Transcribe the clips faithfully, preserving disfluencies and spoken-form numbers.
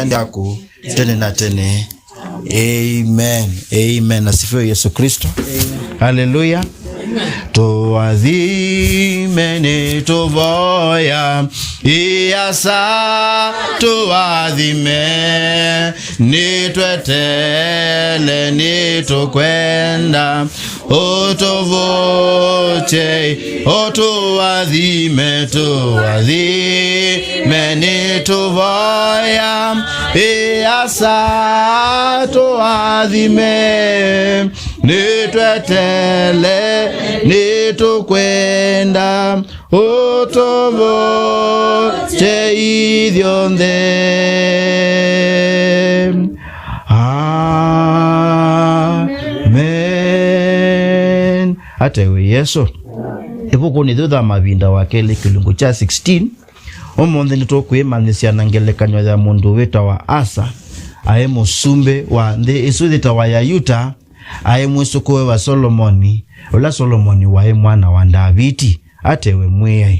Ende aku tene na tene. Amen. Amen. Asifiwe Yesu Kristo. Haleluya. Tũathime nĩtũvoya, ĩasa tũathime, nĩtwetele nĩtũkwenda, ũtũvũtye, ũtũathime, tũathime, nĩtũvoya, ĩasa tũathime, nĩtwetele, nĩtũkwenda, ũtũvũtye ithyonthe. Amen. Atewe Yesu. Ĩvukunĩ yĩu ya Mavinda wa kelĩ kĩlungu kya sixteen, ũmũnthĩ nĩtũkwĩmanyĩsya na ngelekany'o ya mũndũ wĩtawa Asa, aĩ mũsumbĩ wa nthĩ ĩsu yĩtawa ya Yuta, aĩ mwĩsũkũũe wa Solomoni, ũla Solomoni waĩ mwana wa Ndaviti, atewe Mwĩai.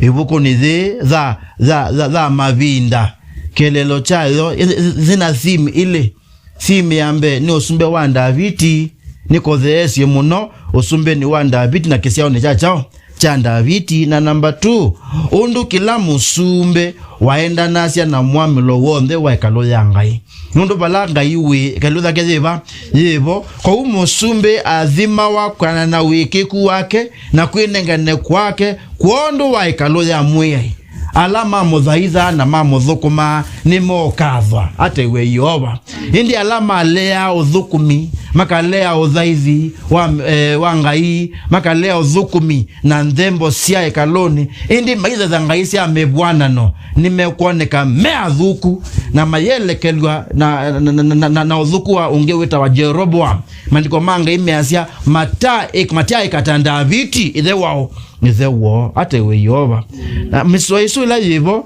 Ĩvukunĩ yĩĩ ya, ya, ya, ya Mavinda, kĩeleelo kyayo yĩ, yĩ, yĩna theme ilĩ. Theme ya mbee nĩ ũsumbĩ wa Ndaviti, nĩkũtheesye mũno ũsumbĩnĩ wa Ndaviti na kĩsyaonĩ kya kyaũ kya Ndaviti. Na namba two, ũndũ kĩla mũsumbĩ waendanasya na mwamĩlo w'onthe wa ĩkalũ ya Ngai. Nũndũ vala Ngai wĩ, ĩkalũ yake yĩva? Yĩvo. Kwoou mũsumbĩ athimawa kwĩanana na wĩkĩku wake na kwĩnengane kwake kwondũ wa ĩkalũ ya Mwĩai. Ala mamũthaithaa na mamũthũkũmaa nĩmokathwa, atewe Yeova. Ĩndĩ ala maleaa ũthũkũmi, makalea ũthaithi wa, eh, wa Ngai, makalea ũthũkũmi na nthembo sya ĩkalũnĩ, ĩndĩ maithatha ngai sya mĩvw'anano, nĩmekwoneka me athũku na mayelekelw'a na, na, na, na, na, na ũthũku wa ũngĩ wĩtawa Jeroboamu. Maandĩko ma Ngai measya, mata-, matyaĩka ta Ndaviti, ĩthe wao, ĩthe woo, atewe Yeova. Na mĩsoa ĩsu ĩla yĩvo,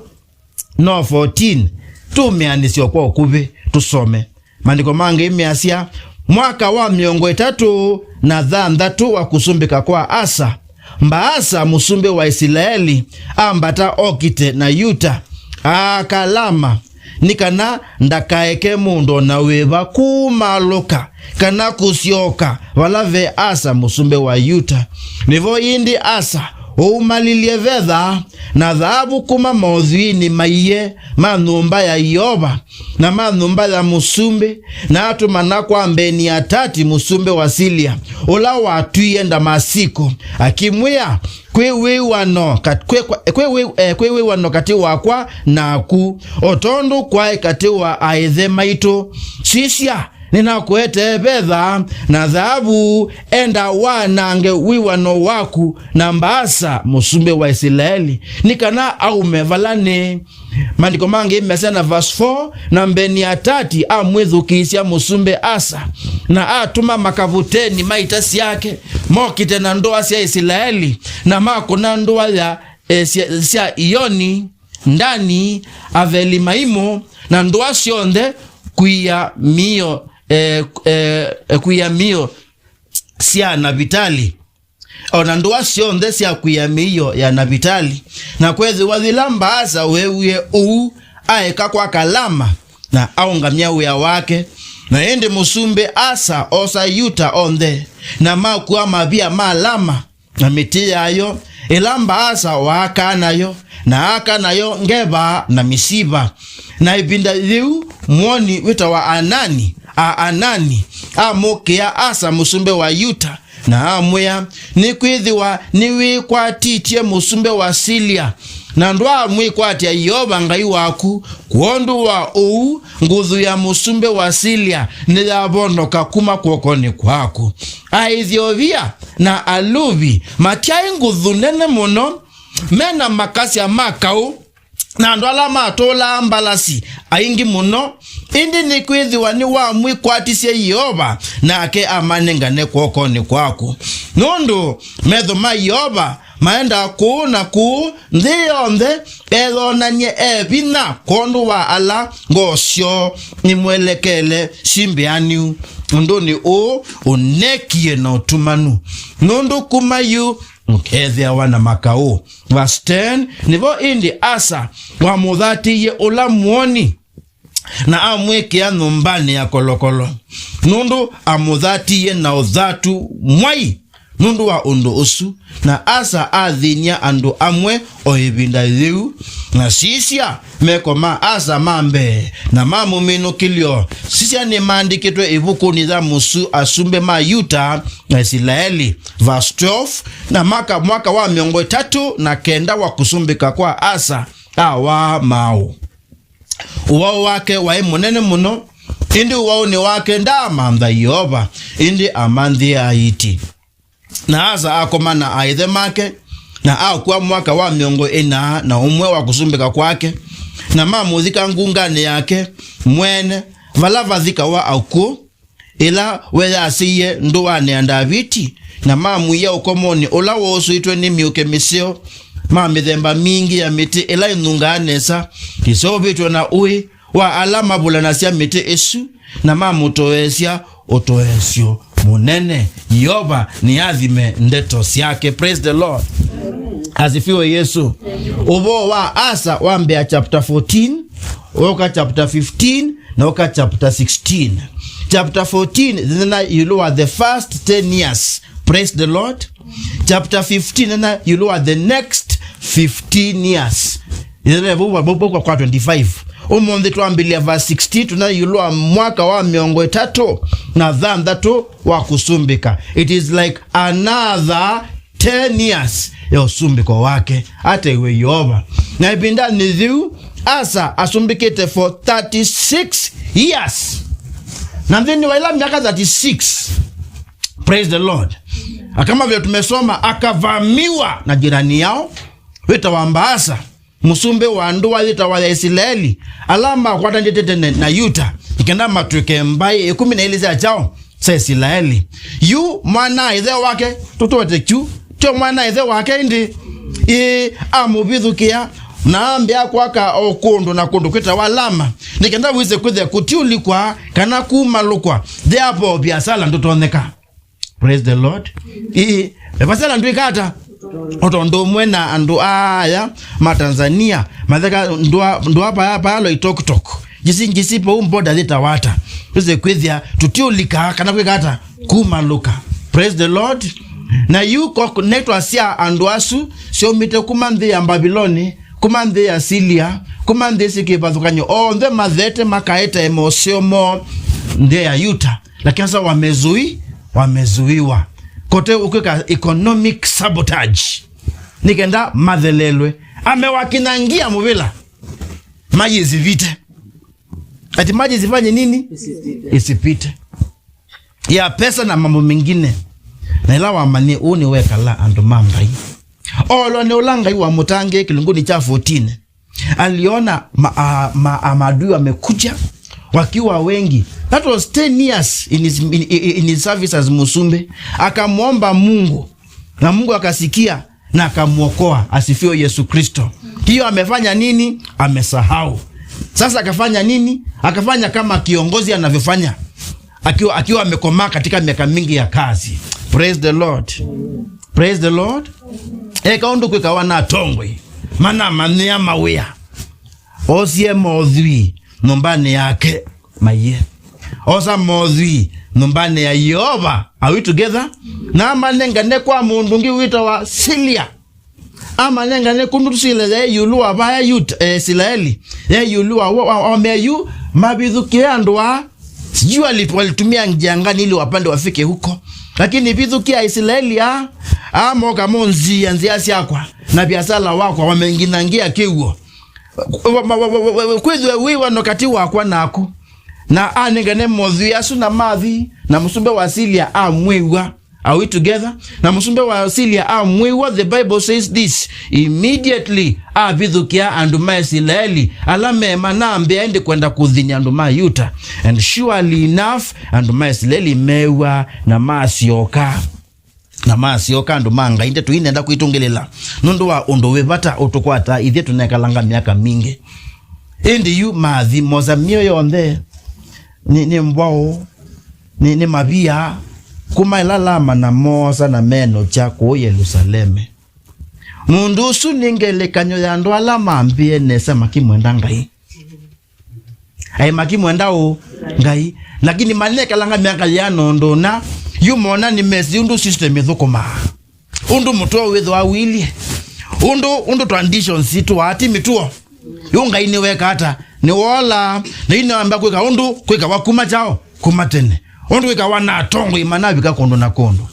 no fourteen, tũmĩanĩsye kwa ũkuvĩ, tũsome. Maandĩko ma Ngai measya, mwaka wa mĩongo ĩtatũ na thanthatũ wa kũsumbĩka kwa Asa, Mbaasa, mũsumbĩ wa Isilaeli, ambata okite na Yuta, aaka Lama, nĩ kana ndakaeke mũndũ o na wĩva kumaalũka kana kũsyoka vala ve Asa, mũsumbĩ wa Yuta. Nĩvo ĩndĩ Asa ũumalilye vetha na thaavu kuma mothwinĩ maiye ma nyũmba ya Yeova na ma nyũmba ya mũsumbĩ, na atũmana kwa Mbeni-atati, mũsumbĩ wa Silia, ũla watwie Ndamasiko, akĩmwĩa, kwĩ wĩw'ano kat-, kwĩ, kwĩ, kwĩ, wĩ-, eh, kwĩ wĩw'ano katĩ wakwa naku, o tondũ kwaĩ katĩ wa aaĩthe maitũ. Sisya, nĩnakũetee vetha na thaavu, enda wanange wĩw'ano waku na Mbaasa, mũsumbĩ wa Isilaeli, nĩ kana aume vala nĩ. Maandĩko mangĩ mesya na verse four, na Mbeni-atati amwĩthukĩĩsya mũsumbĩ Asa, na atũma makavuteni ma ita syake, mokite na ndũa sya Isilaeli, na makũna ndũa ya, eh, sya, sya Ioni, Ndani, Aveli-maimu, na ndũa syonthe kwia mĩio, eh, eh, kwia mĩio sya Navitali, o na ndũa syonthe sya kwia mĩio ya Navitali. Na kwethĩwa yĩla Mbaasa weewie ũu, aeka kwaka Lama, na aũngamya wĩa wake. Na ĩndĩ mũsumbĩ Asa oosa Yuta onthe, na makua mavia ma Lama, na mĩtĩ yayo, ĩla Mbaasa waakaa nayo, na aaka nayo Ngeva na Misiva. Na ĩvinda yĩu, mwoni wĩtawa Anani, Aanani, amũkĩa Asa mũsumbĩ wa Yuta, na amwĩa, nĩkwĩthĩwa nĩwĩkwatĩtye mũsumbĩ wa Silia, na ndwaamwĩkwatya Yeova Ngai waku. Kwondũ wa ũu, nguthu ya mũsumbĩ wa Silia nĩyavonoka kuma kw'okonĩ kwaku. Aethiovia na Aluvi matyaĩ nguthu nene mũno, me na makasya ma kaũ, na andũ ala matũlaa mbalasi aingĩ mũno, ĩndĩ nĩkwĩthĩwa nĩwamwĩkwatisye Yeova, nake amanengane kw'okonĩ kwaku. Nũndũ metho ma Yeova maendaa kũũ na kũũ nthĩ yonthe, eyonany'e e vinya kwondũ wa ala ngoo syoo imwelekele syĩ mbĩanĩu. Ũndũnĩ ũũ ũneekie na ũtumanu, nũndũ kuma yu mũkeethĩawa na makaũ. Verse ten, nĩvo ĩndĩ Asa wamũthatĩie ũla mwoni, na amwĩkĩa nyũmbanĩ ya kolokolo, nũndũ amũthatiie na ũthatu mwai nũndũ wa ũndũ ũsu. Na Asa athĩny'a andũ amwe o ĩvinda yĩu, na sisya, meko ma Asa ma mbee na ma mũminũkĩlyo, sisya, nĩmaandĩkĩtwe ĩvukunĩ ya mũsu asumbĩ ma Yuta na Isilaeli. Verse twelve, na maka, mwaka wa mĩongo ĩtatũ na kenda wa kũsumbĩka kwa Asa, awaa maaũ. Ũwau wake waĩ mũnene mũno, ĩndĩ ũwaunĩ wake ndaamantha Yeova, ĩndĩ amanthĩe aiti. Na Asa akoma na aaĩthe make, na akw'a mwaka wa mĩongo ĩna na ũmwe wa kũsumbĩka kwake, na mamũthika ngunganĩ yake mwene, vala vathikawa akw'ũ, ĩla weyasĩie ndũanĩ ya Ndaviti, na mamwia ũkomonĩ ũla woosũĩtwe nĩ myũke mĩseo, ma mĩthemba mingĩ ya mĩtĩ ĩla ĩnungaa nesa, ĩseũvĩtw'e na ũĩ wa ala mavũlanasya mĩtĩ ĩsu, na mamũtoeesya ũtoeesyo mũnene. Yeova nĩathime ndeto syake. Praise the Lord. Asifiwe Yesu. Ũvoo wa Asa wambĩa chapter fourteen, ũka chapter fifteen, na ũka chapter sixteen. Chapter fourteen ĩnena ĩũlũ wa the first ten years. Praise the Lord. Chapter fifteen ĩnena ĩũlũ wa the next fifteen years. Ĩnena vau, vau, vau kwa twenty-five. Ũmũnthĩ twambĩlĩa verse sixteen, tũna ĩũlũ wa mwaka wa mĩongo ĩtatũ na thanthatũ wa kũsumbĩka. It is like another ten years ya ũsumbĩko wake, atewe Yeova. Na ĩvindanĩ yĩu, Asa asumbĩkĩte for thirty-six years. Na nthĩnĩ wa ĩla myaka thirty-six, praise the Lord, kama vile tumesoma, akavamiwa na jirani yao wĩtawa Baasa, mũsumbĩ wa ndũa yĩtawa ya Isilaeli, ala makwatanĩtye tene na Yuta, nĩ kenda matw'ĩke mbaĩ ĩkũmi na ilĩ sya kyaũ? Sya Isilaeli. Yu mwana-a-ĩthe wake, tũtwete kyu, tyo mwana-a-ĩthe wake ĩndĩ, ĩĩ, amũvithũkĩa, na ambĩa kwaka o kũndũ na kũndũ kwĩtawa Lama, nĩ kenda wĩse kwĩthĩa kũtiũlikwa kana kumalũkwa, therefore viasala ndũtonyeka. Praise the Lord. Ĩĩ, viasala ndwĩka ata? O tondũ ũmwe na andũ aya ma Tanzania, matheka ndũa, ndũa paya, paya Loitoktok. Njisi, njisi pau mboda thĩtawa ata? Wĩse kwĩthĩa tũtiũlika kana kwĩka ata? Kumalũka. Praise the Lord. Na yu ko-, ndeto sya andũ asu syaumĩte kuma nthĩ ya Mbaviloni, kuma nthĩ ya Silia, kuma nthĩ syĩ kĩvathũkany'o, onthe mathete makaete moseo moo nthĩ ya Yuta. Lakini sasa wamezui-, wamezuiwa. Kote ũkwĩka economic sabotage. Nĩ kenda mathelelwe. Amewakinyangia mũvĩla. Mayi isipite. Ati maji isifanye nini? Isipite. Ya pesa na mambo mengine. Na ĩla wamanye ũũ nĩwekala andũ ma Ngai. Olwa nĩ ũla Ngai wamũtangĩe kĩlungunĩ kya fourteen. Aliona ma-, a-, ma-, a-, maadui wamekuja wakiwa wengi. That was ten years in his, in, in, in his service as mũsumbĩ. Akamwomba Mungu, na Mungu akasikia na akamwokoa. Asifiwe Yesu Kristo. Hiyo amefanya nini? Amesahau. Sasa akafanya nini? Akafanya kama kiongozi anavyofanya. Akiwa, akiwa amekomaa katika miaka mingi ya kazi. Praise the Lord. Praise the Lord. Eka ũndũ kwĩkawa na atongoi. Manamanyĩa mawĩa. Osie mothwii nyũmbanĩ yake maiye. Osa mothwii nyũmbanĩ ya Yeova. Are we together? Na amanengane kwa mũndũ ũngĩ wĩtawa Silia. Amanengane kũndũ tũsile yaĩ ĩũlũ wa vaya Yuta, eh, Isilaeli. Yaĩ ĩũlũ wa, wa, wa, wa meyu, mavithũkĩe andũ aa. Sijui wali-, walitumia njia gani ili wapande wafike huko. Lakini vithũkĩa Isilaeli aa, aa moka monzia nzĩa syakwa, na viasala wakwa wamenginangia kĩw'o. Wa-, wa-, kwĩthwe wĩw'ano katĩ wakwa naku. Na anengane mothwii asu na mathi, na mũsumbĩ wa Silia amwĩw'a. Are we together? Na mũsumbĩ wa Silia amwĩw'a, the Bible says this, immediately avithũkĩa andũ ma Isilaeli, ala me manambĩa ĩndĩ kwenda kũthinya andũ ma Yuta. And surely enough, andũ ma Isilaeli meew'a na masyoka. Na masyoka andũ ma Ngai, ndeto ii nenda kwĩtũngĩlĩla nũndũ wa ũndũ wĩ vata ũtũkwataa ithyĩ tũnekalanga myaka mingĩ. Ĩndĩ yu mathi, mosa mĩo yonthe, nĩ, nĩ mbwaũ, nĩ, nĩ mavia, kuma ĩla Lama na moosa na menũkya kũu Yelusaleme. Mũndũ ũsu nĩ ngelekany'o ya andũ ala mambĩe nesa makĩmwenda Ngai. Aĩ makĩmwenda ũ? Ngai. Lakini manekalanga myaka yĩana ũndũ ũna, yu mona nĩ mesi ũndũ system ĩthũkũmaa. Ũndũ mũtwe wĩthĩwa ũilyĩ. Ũndũ, ũndũ traditions sitũ ati mĩtuo. Yu Ngai nĩweka ata? Nĩwola, na yu nĩwamba kwĩka ũndũ kwĩkawa kuma kyaũ? Kuma tene. Ũndũ wĩkawa na atongoi manavika kũndũ na kũndũ.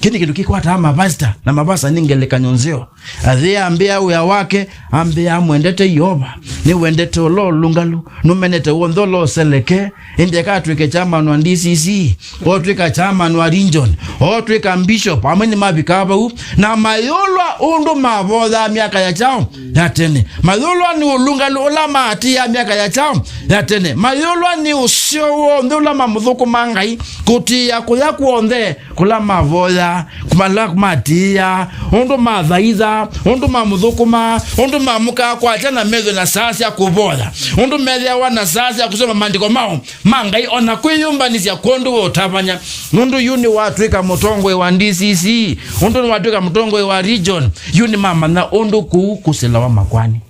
Kĩĩ nĩ kĩndũ kĩkwataa mavasita, na mavasita nĩ ngelekany'o nzeo. Athĩ ambĩa wĩa wake, ambĩa amwendete Yeova, nĩwendete ũla ũlũngalu, nũmenete w'onthe ũla ũseleke, ĩndĩ eka atw'ĩke chairman wa D C C, otw'ĩka chairman wa region, otw'ĩka bishop, amwe nĩmavikaa vau, na mayũlwa ũndũ mavoyaa myaka ya kyaũ? Ya tene. Mayũlwa nĩ ũlũngalu ũla maatĩĩa myaka ya kyaũ? Ya tene. Mayũlwa nĩ ũseo w'onthe ũla mamũthũkũmaa Ngai, kũtĩĩa kũya kw'onthe kũla mavoyaa, kũmala matĩĩa, ũndũ mathaitha, ũndũ mamũthũkũmaa, ũndũ mamũkaa kwakya na methwe na saa sya kũvoya, ũndũ methĩawa na saa sya kũsoma maandĩko mao ma Ngai, o na kwĩyũmbanĩsya kwondũ wa ũtavany'a. Nũndũ yu nĩwatw'ĩka mũtongoi wa D C C, ũndũ nĩwatw'ĩka mũtongoi wa region, yu nĩmamanya ũndũ kũu kũsĩlawa makwani.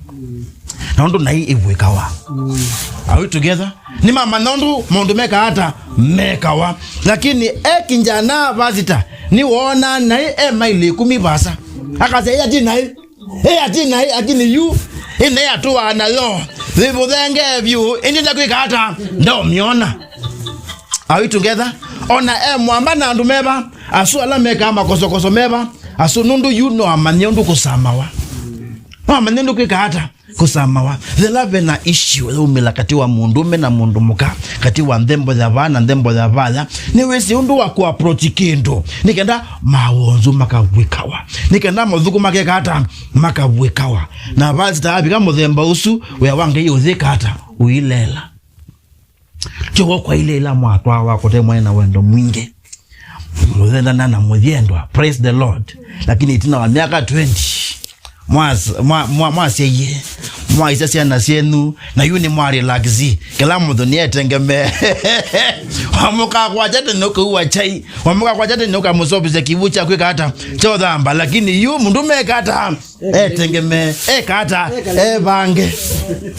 Na ũndũ naĩ ĩvw'ĩkawa. Are we together? Nĩmamanya ũndũ maũndũ mekaa ata mekawa. Lakini e kijana vasita, nĩwoona naĩ e maili ikũmi vasa. Akasya, "Ĩ ati naĩ, ĩ ati naĩ, lakini yu, ĩ naĩ atũaa nayo. Vĩvũthenge vyũ, ĩndĩ ndakwĩka ata? Ndaũmyona." Are we together? Ona e mwamba na andũ meva, asu ala mekaa makosokoso meva, asu nũndũ yu no amanye ũndũ kũsamawa. No amanye ũndũ kwĩka ata? Kũsamawa. Thĩla ve na issue yaumĩla katĩ wa mũndũũme na mũndũ mũka, katĩ wa nthembo ya vaa na nthembo ya vaya, nĩwĩsĩ ũndũ wa kũapproach kĩndũ, nĩ kenda mawonzu makavw'ĩkawa, nĩ kenda mathũku makeka ata? Makavw'ĩkawa. Na vasita avika mũthemba ũsu, wĩa wa Ngai ũyĩka ata? Ũilela. Tyo kwailĩla mwatwawa kũte mwaĩ na wendo mwingĩ. Mũthendana na mũyendwa. Praise the Lord. Lakini ĩtina wa myaka twenty, mwas-, mwa-, mwa-, mwasyaie, mwaisya syana syenyu, na yu nĩ mwa relax. Kĩla mũndũ nĩetengeme. Wamũka kwakya tene ũkauwa chai. Wamũka kwakya tene ũkamũsovĩsya kĩw'ũ kya kwĩka ata? Kya ũthamba. Lakini yu mũndũ meka ata? Etengeme, eka ata? Evange.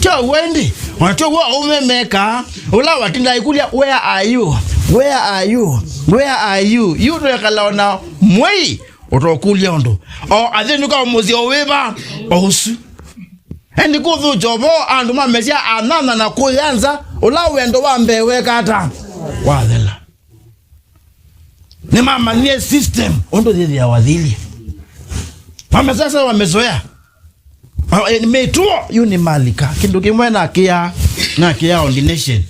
Tyo w'o ĩndĩ, ona tyo w'o aũme mekaa. Ũla watinda ikũlya, "Where are you? Where are you? Where are you?" Yu twekala ona mwei ũtokũlya ũndũ. O athĩnũka mũsyĩ o wĩva, o ũsu. Ĩndĩ kũthũkya ũvoo, andũ mamesya anana na kũyanza, ũla wendo wa mbee weka ata? Wathela. Nĩmamanyie system ũndũ yĩthĩawa thilye. Wamesasa, wamezoea. Wa-, eh, mĩtuo yu nĩ malika. Kĩndũ kĩmwe nakĩa, nakĩa ordination.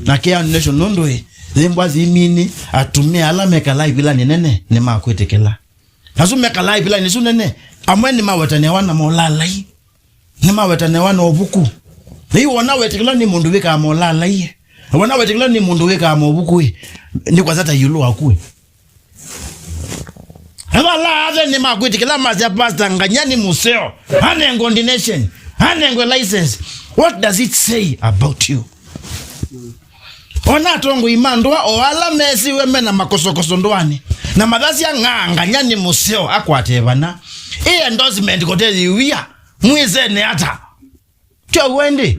Nakĩa ordination nũndũ ĩ, yĩmbwa zimini, atumĩa ala mekalaa ivilanĩ nene nĩmakwĩtĩkĩla. Asu mekalaa ivilanĩ isu nene, amwe nĩmawetanewa na molalai. Nĩmawetanewa na ũvuku. Yu wona wetĩkĩlwa nĩ mũndũ wĩkaa molalaie. Wona wetĩkĩlwa nĩ mũndũ wĩkaa movuku ĩ, nĩ kwasata ĩũlũ waku ĩ. Vala athe nĩmakwĩtĩkĩla masya, "Pastor, ngany'a nĩ mũseo. Anengwe ordination. Anengwe license." What does it say about you? Ona atongoi ma ndũa o ala mesiwe mena makosokoso ndũanĩ, na mathasya ng'ang'anya nĩ mũseo akwate vana. Ĩ endorsement kote yĩwia, mwĩsene ata? Tyo w'o ĩndĩ?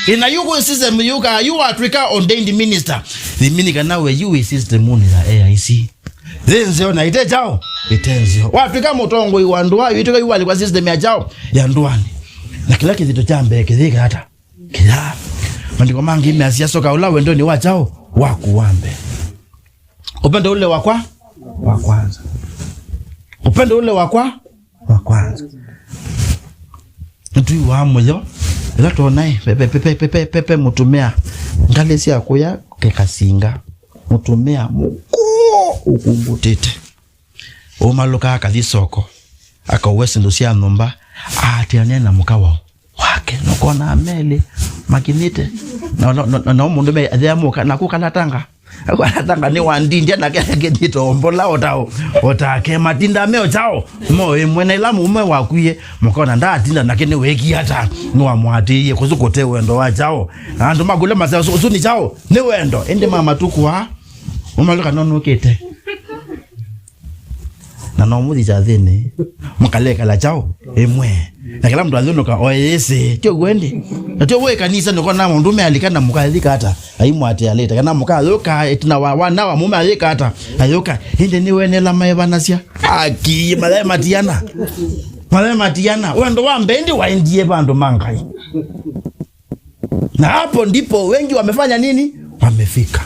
Ĩna yu kwĩ system yuka, yu watwĩka ordained minister. Thimini kana we yu wĩ system ũnĩ ya A I C. Thĩ nzeo na ite chao, ite nzeo. Watwĩka mũtongoi wa ndũa, wĩtwĩka yu walĩkwa system ya chao, ya ndũanĩ. Na kĩla kĩthito kya mbee kĩthĩka ata? Kĩya. Maandĩko mangĩ measya, "Soka ũla wendonĩ wa kyaũ? Waku wa mbee." Upendo ule wa kwa? Wa kwanza. Upendo ule wa kwa? Wa kwanza. Nĩtwĩw'aa mũyo ĩla twonae pepe, pepe, pepe, pepe, mũtumĩa ngalĩ sya kũya kĩkasinga. Mũtumĩa mũkũũ ũkumbũtĩte. Ũmalũka akathi soko, akaũe syĩndũ sya nyũmba, aatĩanĩa na mũka wao wake, nũkonaa melĩ makinĩte. Na, na, na, na mũndũ me athea mũka, naku kanatanga. Kanatanga nĩ wandindia, nake akinĩte ombola otao, otake. Matinda meo chao, mo ĩmwe, na ĩla mũmwe wakwie, mũkona ndatinda nake nĩwĩkie ata, nĩwamwatĩie, kũsu kũte wendo wa chao. Na andũ makũlya maseo, "Ũsu, ũsu nĩ chao?" "Nĩ wendo." Ĩndĩ mamatukua, ũmalũka nonũkĩte. Na no mũthi kyathĩnĩ, mũkalekala kyaũ ĩmwe. Na kĩla mũndũ athũnũka, o ĩsĩ, tyo ũguo ĩndĩ. Na tyo ũguo ĩkanisa nĩkona mũndũme alika na mũka ayĩka ata, aimwatĩa lĩta. Kana mũka ayũka, ĩtina wa wana wa mũme ayĩka ata, ayũka. Ĩndĩ nĩwenela maevanasya. Aki, mathae matiana. Mathae matiana. Wendo wa mbee ĩndĩ waendie vandũ ma Ngai. Na hapo ndipo wengi wamefanya nini? Wamefika.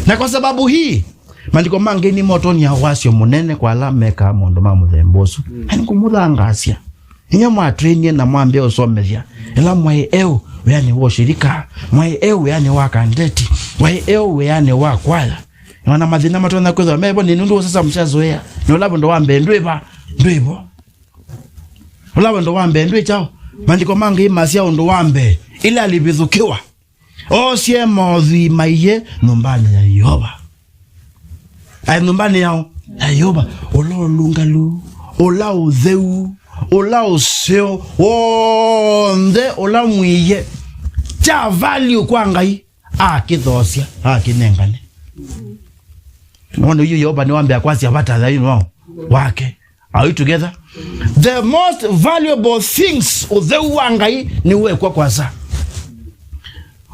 Na kwa sababu hii, maandĩko ma Ngai nĩmotony'a wasyo mũnene kwa ala mekaa maũndũ ma mũthemba ũsu. Mm. Ani kũmũthangaasya. Inyuĩ mwatwĩnie na mwambĩa ũsomethya. Ĩla mwaĩ eũ wĩanĩ wa ũshirika, mwaĩ eũ wĩanĩ wa kandeti, mwaĩ eũ wĩanĩ wa kwaya. Ona mathĩna matonya kwĩthwa mevo nĩ nũndũ ũsasa mũsyazoea. Nĩ ũla wendo wa mbee ndwĩva, ndwĩvo. Ũla wendo wa mbee ndwĩ kyaũ? Maandĩko ma Ngai masya ũndũ wa mbee, ĩla alivithũkĩwa, oosie mothwii maiye nyũmbanĩ ya Yeova. Aĩ nyũmbanĩ yao ya Yeova. Ũla ũlũngalu, ũla ũtheu, ũla ũseo, w'onthe ũla mwiie, kya value kwa Ngai, akĩthoosya, akĩnengane. Nona yu Yeova nĩwambĩa kwasya vata thayũ wao wake. Are we together? The most valuable things, ũtheu wa Ngai nĩwekwa kwasa.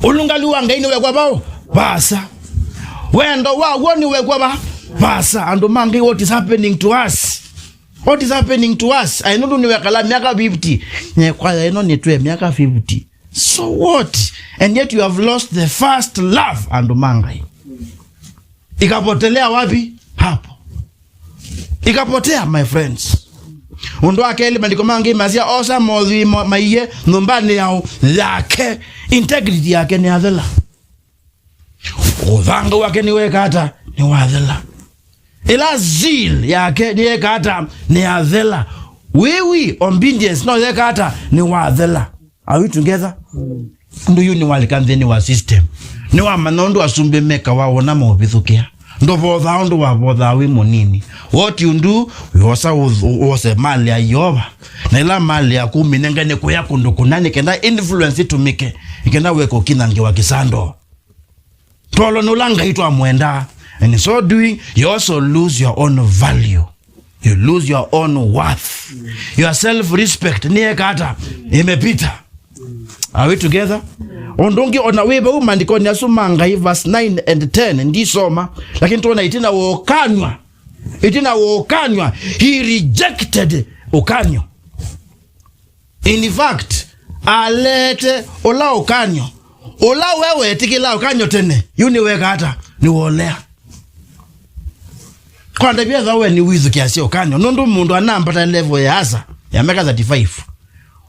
Ũlũngalu wa Ngai nĩwekwa vau? Vasa. Wendo wa w'o nĩwekwa va? Vasa. Andũ ma Ngai, what is happening to us? What is happening to us? Aĩ nũndũ nĩwekala myaka fifty. Nyekwaya ĩno nĩtwĩ myaka fifty. So what? And yet you have lost the first love, andũ ma Ngai. Ikapotelea wapi? Hapo. Ikapotea, my friends. Ũndũ wa kelĩ, maandĩko ma Ngai masya, oosa mothwii mo-, maiye nyũmbanĩ yao yake. Integrity yake nĩyathela. Ũthanga wake nĩweka ata? Nĩwathela. Ĩla zeal yake nĩyeka ata? Nĩyathela. Wĩwi, obedience, no yeka ata? Nĩwathela. Are we together? Ũndũ yu nĩwalika nthĩnĩ wa system. Nĩwamanya ũndũ asumbĩ mekawa wona maũvithũkĩa. Ndũvothaa ũndũ wavothaa wĩ mũnini. What you do, wĩosa ũ-, wose mali ya Yeova. Na ĩla mali yaku ũminengane kũya kũndũ kũna nĩ kenda influence ĩtũmĩke. Nĩ kenda wĩke ũkinangĩwa kĩsando. Twalwa nĩ ũla Ngai twamwendaa. And in so doing, you also lose your own value. You lose your own worth. Your self-respect nĩyeka ata? Imepita. Are we together? Ũndũ ũngĩ, ona wĩ vau maandĩkonĩ asu ma Ngai, verse nine and ten, ndisoma, lakini tuona ĩtina wa ũkanywa. Ĩtina wa ũkanywa, he rejected ũkanywa. In fact, alete ũla ũkany'o, ũla we wetĩkĩla ũkany'o tene, yu nĩweka ata? Nĩwolea. Kwa ndavya ethwa we nĩwĩthukĩasya ũkany'o, nũndũ mũndũ anambata level ya Asa ya myaka thirty-five,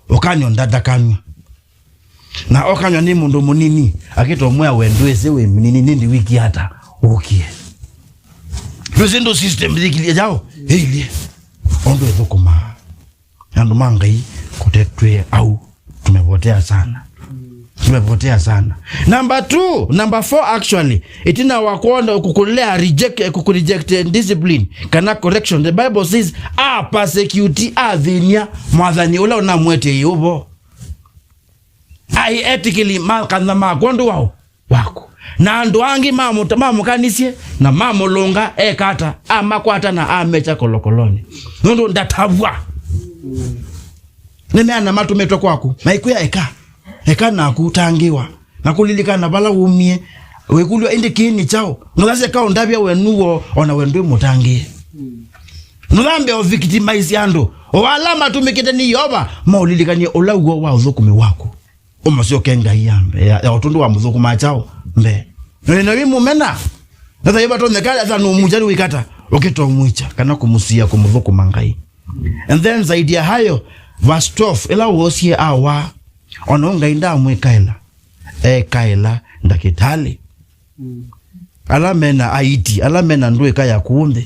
ũkany'o nda-, ndakanw'a. Na okany'wa nĩ mũndũ mũnini, akĩtomwĩa we ndwĩsĩ wĩ mũnini, nĩndĩ wĩkie ata ũkie. Ndwĩsĩ ndũ system yĩkilie yaũ, ĩilyĩ. Ũndũ ĩthũkũmaa. Andũ ma Ngai, kũte twĩ au, tumepotea sana. Tumepotea sana. Number two, number four actually, ĩtina wa kwona kũkũlea reject, kũkũreject discipline kana correction, the Bible says, a persecute, athĩny'a mwathani ũla ũnamwetĩe ũvoo. Ai etĩkĩli makany'a ma kwondũ wao waku. Na andũ angĩ mamũta-, mamũkanisye na mamũlũnga, eka ata? Amakwata na amekya kolokolonĩ. Nũndũ ndatavw'a. Nĩ meana matũmĩtwe kwaku. Maikwĩa eka. Eka naku ũtangĩĩwa. Na kũlilikana vala wumie. Wĩkũlw'a, ĩndĩ kĩĩ nĩ kyaũ? Ngũthasya kaũ ndavya we nuo, ona we ndwĩ mũtangĩĩe. Nũthambe o victimize andũ. O ala matũmĩkĩte nĩ Yeova, maũlilikany'e ũla w'o wa ũthũkũmi waku. Ũmũsyoke Ngai ya mbee, ya, ya ũtũndũ wa mũthũkũma kyaũ mbee. Na wĩ mũmena. Nata yĩva tonyeka, ata nũmũkya nĩ wĩkata, ũkĩtomwĩkya, kana kũmũsia kũmũthũkũma Ngai. And then zaidi ya hayo, verse twelve, ĩla woosie awa, ona Ngai ndamwĩkaĩla, ekaĩla ndakĩtalĩ. Ala mena aiti, ala mena ndũĩka ya kũũ nthĩ,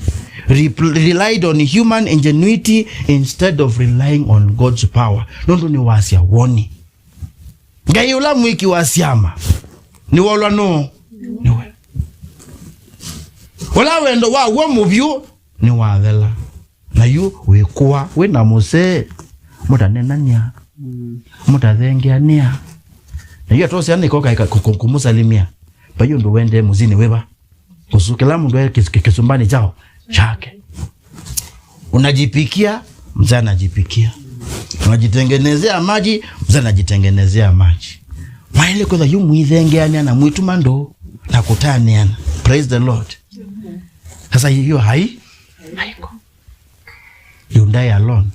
repl-, relied on human ingenuity instead of relying on God's power. Nũndũ nĩwasya woni. Ngai ũla mwĩki wa syama, nĩwolwa nũũ? Nĩwe. Ũla wendo wa w'o mũvyũ nĩwathela. Na yu wĩkũa, wĩ na mũsee, mũtanenany'a, mũtathengeanĩa. Na yu atosea nĩko kaĩ ka-, kũ-, kũ-, kũmũsalimia. Vai ũndũ wendee mũsyĩnĩ wĩva? Ũsu, kĩla mũndũ e kĩs-, kĩ-, kĩsumbanĩ kyao, kyake. Unajipikia, mzee anajipikia. Najitengenezea maji, mzee anajitengenezea maji. Mwaĩle kwĩtha yu mwĩthengeanĩa na mwĩtuma ndũũ na kũtanĩana. Praise the Lord. Sasa hiyo hai, haiko. You die alone.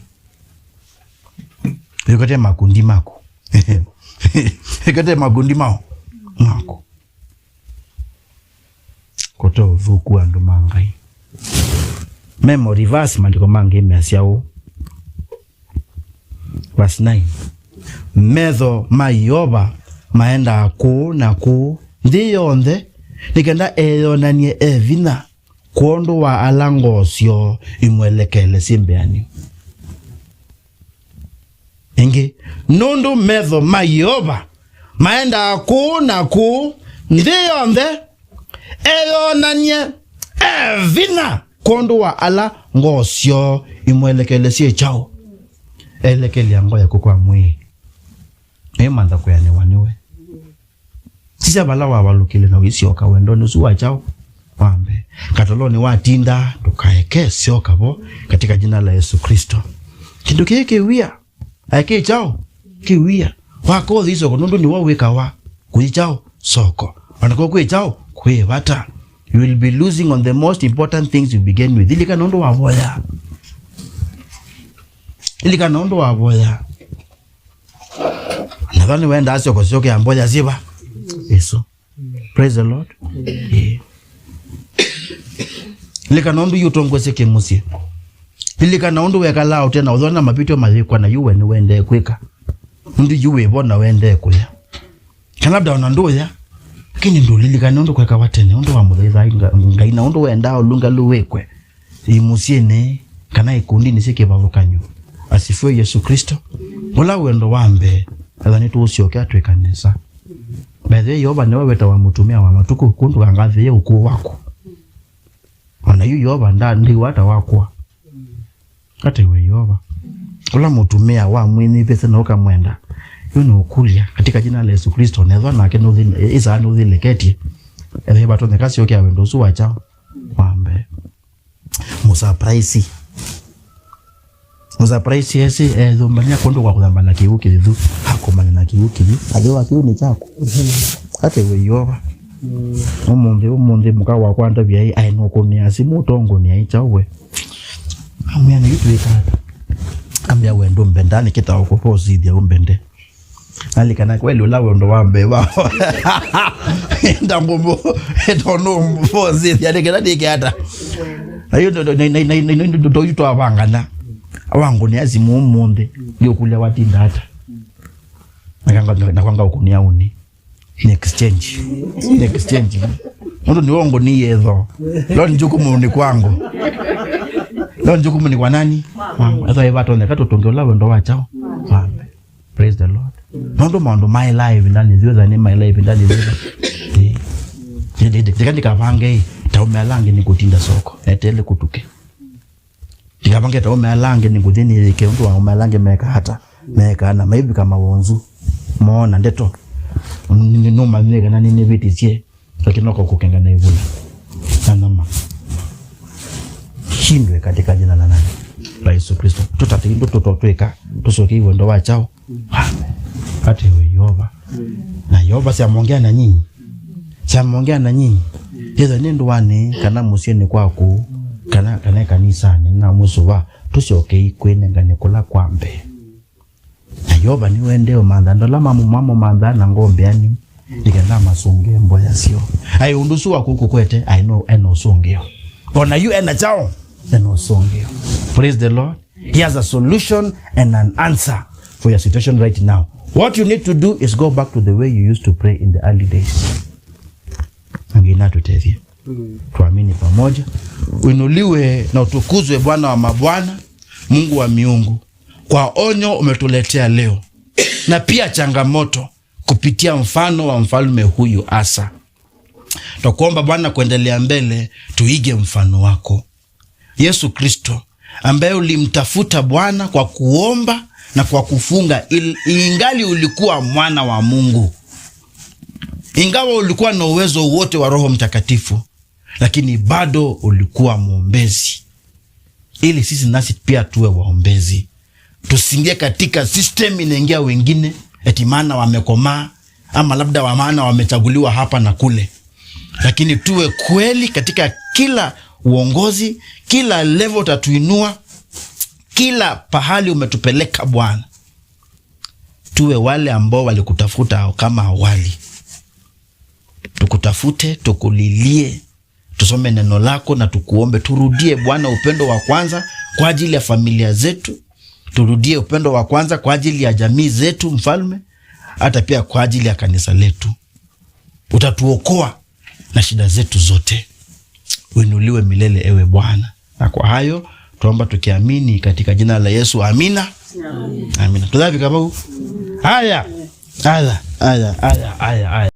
Wĩkate makundi maku. Wĩkate makundi mao. Maku. Kũte ũthũku andũ ma Ngai. Memory verse, maandĩko mangĩ measya ũũ. Verse nine. Metho ma Yeova maendaa kũũ na kũũ nthĩ yonthe, nĩ kenda eyonany'e e vinya kwondũ wa ala ngoo syoo imwelekele syĩ mbĩanĩu. Ĩngĩ, nũndũ metho ma Yeova maendaa kũũ na kũũ nthĩ yonthe, eyonany'e e vinya kwondũ wa ala ngoo syoo imwelekele syĩ kyaũ? Elekelya ngoo yaku kwa mwĩĩ. Ĩmantha kwĩanĩwa nĩwe. Sisya vala wavalũkĩle na ũisyoka wendonĩ ũsu wa kyaũ? Wa mbee. Katolonĩ watinda, ndũkaeke, syoka vo katika jina la Yesu Kristo. Kĩndũ kĩĩ kĩ wia. Aĩ kĩ kyaũ? Kĩ wia. Wakothi isoko nũndũ nĩwo wĩkawa. Kũthi kyaũ? Soko. Ona kwa kwĩ kyaũ? Kwĩ vata. You will be losing on the most important things you began with. Ilikana ũndũ wavoya. Ilikana ũndũ wavoya. Nathan nĩwendaa soko syokea mboya syĩva? Isu. Praise the Lord. Yeah. Lilikana ũndũ yu ũtongoesye kĩmũsyĩ. Lilikana ũndũ wekalaa ũte na ũthona mavĩtyo mayĩkwa na yu we nĩwendee kwĩka. Ũndũ yu wĩvo na wendee kũya. Kana labda ona ndũya. Lakini ndũlilikane ũndũ kwekawa tene, ũndũ wa mũthaithaa Nga-, Ngai na ũndũ wendaa ũlũngalu wĩkwe. Ĩ mũsyĩnĩ, kana ikundinĩ syĩ kĩvathũkany'o. Asifiwe Yesu Kristo. Ũla wendo wa mbee, etha nĩtũũsyokea twĩka nesa. By the way, Yeova nĩwe wĩtawa mũtumĩa wa matukũ, kũndũ kangathĩĩe ũkũũ waku. Ona yu Yeova nda-, ndiwa ta wakwa. Ate we Yeova. Ũla mũtumĩa wa mwĩnyivĩsye na ũkamwenda. Yu nĩ ũkũlya, katika jina la Yesu Kristo, nethwa nake nũthi-, ĩsaa nũthilĩketye. Etha vatonyeka syokea wendo ũsu wa kyaũ? Wa mbee. Mũsapraisi. Mũsapraisi esi ethũmbany'a kũndũ kwa kũthamba na kĩw'ũ kĩthithu, akomana na kĩw'ũ kĩthithu. Athĩwa kĩw'ũ nĩ kyaku. Ate we Yeova. Ũmũnthĩ, ũmũnthĩ mũka wakwa ndavya ĩ, aĩ nũkũnĩa simũ ũtongũnĩa ĩ kyaũ we. Amwĩa nĩ yu twĩka ata? Ambĩa we ndũmbenda, nĩkĩta ũkũposithya ũmbende. Nalikana kweli ũla wendo wa mbee wa. Ndangũmũ, ĩtonũmbosĩthya nĩ kenda nĩke ata. Na yu ndo, ndo, ndo, ndo, ndo, ndo, ndo yu twavangana. Wangũnĩa simũ ũmũnthĩ, ndiũkũlya watinda ata. Na kanga, na kwanga ũkũnĩa ũni. Ni exchange. Ni exchange. Mũndũ nĩ wongo ni yetho. Leo ni jukumu ni kwangu. Leo ni jukumu ni kwa nani? Kwangu. Ethwa ĩvatonyeka tũtũnge ũla wendo wa kyaũ? Wa mbee. Praise the Lord. Nũndũ maũndũ maĩlaa ĩvindanĩ yĩu, ethwa nĩ maĩlaa ĩvindanĩ yĩu. Ĩ. Ndika ndikavange ĩ, ta ũme ala angĩ nĩ kũtinda soko. Etele kũtuke. Ndikavange ta ũme ala angĩ nĩ ngũthi nĩyĩke ũndũ wa ũme ala angĩ meka ata, mekaa na maivika mawonzu. Moona ndeto. Nĩ-, nĩ-, nũmanyĩe kana nĩnĩvĩtĩsye. Lakini noko kũkenga na ivula. Na nyama. Shindwe katika jina la nani? La Yesu Kristo. Tũtate indo tũtotwĩka, tũcoke wendo wa kyaũ? Ate we Yeova. Na Yeova siamwongea na nyinyi. Siamwongea na nyinyi. Yetha nĩ ndũanĩ, kana mũsyĩnĩ kwaku, kana, kana kanisanĩ, na mũsuva, tũsyokei kwĩnengane kũla kwa mbee. Na Yeova nĩwendee ũmantha andũ ala mamũmanthaa na ngoo mbĩani, nĩ kenda amasũngĩe mboya syoo. Aĩ ũndũ ũsu waku ũkũkwete, aĩ no, ena ũsũngĩo. Ona yu ena kyaũ? Ena ũsũngĩo. Praise the Lord. He has a solution and an answer for your situation right now. What you need to do is go back to the way you used to pray in the early days. Ngai natũtethye. Mm. Tuamini pamoja. Uinuliwe na utukuzwe, Bwana wa mabwana, Mungu wa miungu, kwa onyo umetuletea leo, na pia changamoto kupitia mfano wa mfalme huyu Asa. Twakuomba Bwana, kuendelea mbele, tuige mfano wako. Yesu Kristo, ambaye ulimtafuta Bwana kwa kuomba na kwa kufunga, il-, ingali ulikuwa mwana wa Mungu. Ingawa ulikuwa na uwezo wote wa Roho Mtakatifu, lakini bado ulikuwa mwombezi. Ili sisi nasi pia tuwe waombezi. Tusiingie katika system inaingia wengine, eti maana wamekomaa, ama labda wa maana wamechaguliwa hapa na kule. Lakini tuwe kweli katika kila uongozi, kila level utatuinua, kila pahali umetupeleka Bwana. Tuwe wale ambao walikutafuta kama awali. Tukutafute, tukulilie, tusome neno lako na tukuombe. Turudie Bwana upendo wa kwanza kwa ajili ya familia zetu. Turudie upendo wa kwanza kwa ajili ya jamii zetu, Mfalme, hata pia kwa ajili ya kanisa letu. Utatuokoa na shida zetu zote. Uinuliwe milele, ewe Bwana. Na kwa hayo, tuomba tukiamini katika jina la Yesu. Amina. Amina. Amina. Tũthavika vau. Haya. Haya, haya, haya, haya, haya.